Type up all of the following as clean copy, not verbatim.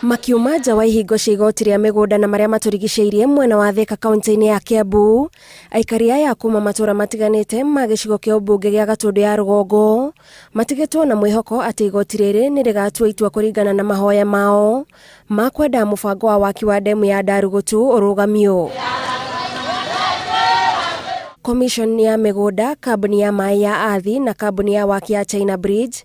Makiuma nja wa ihingo cia igoti rĩa mĩgũnda na marĩa matũrigicĩirie mwena wa Thika kaunti-inĩ ya Kiambu, aikari aya kuma matũra matiganĩte ma gĩcigo kĩa ũmbunge gĩa Gatũndũ ya rũgongo matigĩtwo na mwĩhoko atĩ igoti rĩrĩ nĩ rĩgatua itua kũringana na mahoya mao ma kwenda mũbango wa waki wa ndemu ya Ndarugutu ũrũgamio. Commission ya mĩgũnda, kambuni ya maĩ ya Athi na kambuni ya waki ya China Bridge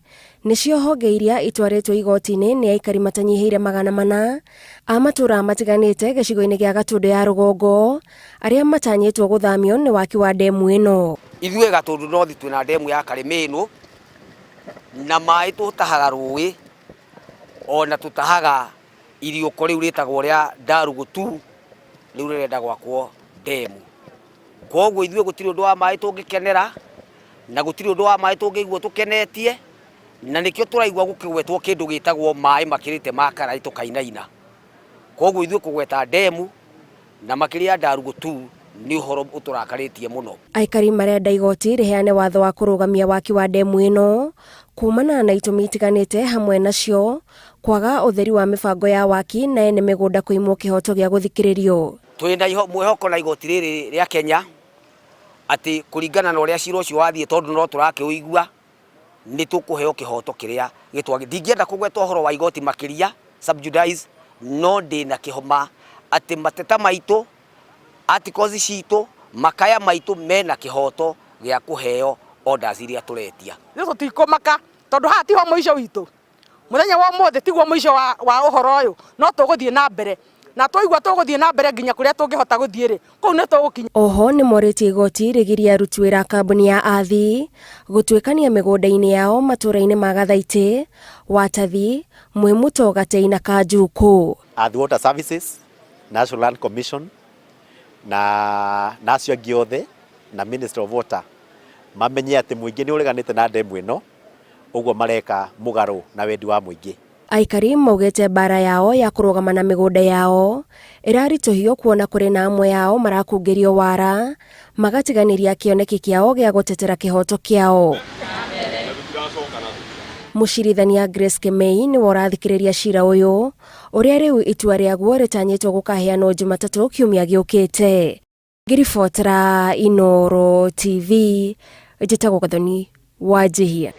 nĩcio honge iria itwarĩtwo igoti-inĩ nĩ aikari matanyihĩire 400 a matũra matiganĩte gĩcigo-inĩ gĩa Gatũndũ ya rũgongo arĩa matanyĩtwo gũthamio nĩ waki wa ndemu ĩno. Ithuĩ Gatũndũ North twĩna ndemu ya Karĩmĩnũ na maĩ tũtahaga rũĩ ona tũtahaga iriũko rĩu rĩtagwo rĩa Ndarugutu rĩu rĩrenda gwakwo ndemu. Koguo ithuĩ gũtirĩ ũndũ wa maĩ tũngĩkenera na gũtirĩ ũndũ wa maĩ tũngĩigua tũkenetie, na nĩkĩo tũraigua gũkĩgwetwo kĩndũ gĩtagwo maĩ makĩrĩte ma karaĩ tũkainaina. Koguo ithuĩ kũgweta ndemu na makĩria ya Ndarugutu nĩ ũhoro ũtũrakarĩtie mũno. Aikari marenda igoti rĩheane watho wa kũrũgamia waki wa ndemu ĩno kumana na itũmi itiganĩte hamwe nacio kwaga ũtheri wa mĩbango ya waki na ene mĩgũnda kũimwo kĩhoto gĩa gũthikĩrĩrio. Twĩna mwĩhoko na igoti rĩrĩ rĩa Kenya atĩ kũringana na ũrĩa cira ũcio wathiĩ, tondũ no tũrakĩũigua, nĩ tũkũheo kĩhoto kĩrĩa gĩtwagĩrĩire. Ndingĩenda kũgweta ũhoro wa igoti makĩria sub judice, no ndĩna kĩhoma atĩ mateta maitũ, articles citũ, makaya maitũ mena kĩhoto gĩa kũheo orders iria tũretia. Ithuĩ tũtikũmaka tondũ haha tiho mũico witũ. Mũthenya wa ũmũthĩ tiguo mũico wa ũhoro ũyũ, no tũgũthiĩ na mbere na twaigua tũgũthiĩ na mbere nginya kũrĩa tũngĩhota gũthiĩ rĩ, kũu nĩ tũgũkinya. Oho nĩ morĩtie igoti rĩgirie aruti wĩra a kambuni ya Athi gũtuĩkania mĩgũnda-inĩ yao matũra-inĩ ma Gathaitĩ, Watathi, Mwĩmuto, Gatei na Kanjukũ. Athi Water Services, National Land Commission na acio angĩ othe na Ministry of Water mamenye atĩ mũingĩ nĩ ũreganĩte na ndemu ĩno, ũguo mareka mũgarũ na wendi wa mũingĩ. Aikari maugĩte mbara yao ya kũrũgama na mĩgũnda yao ĩraritũhio kuona kũrĩ na amwe ao marakungĩrio wara magatiganĩria kĩoneki kĩao gĩa gũtetera kĩhoto kĩao. Mũcirithania Grace Kemei nĩwe ũrathikĩrĩria cira ũyũ ũrĩa rĩu itua rĩaguo rĩtanyĩtwo gũkaheanwo Jumatatũ kiumia gĩũkĩte. Ngĩribotera Inooro TV, njĩtagwo Gathoni Wanjihia.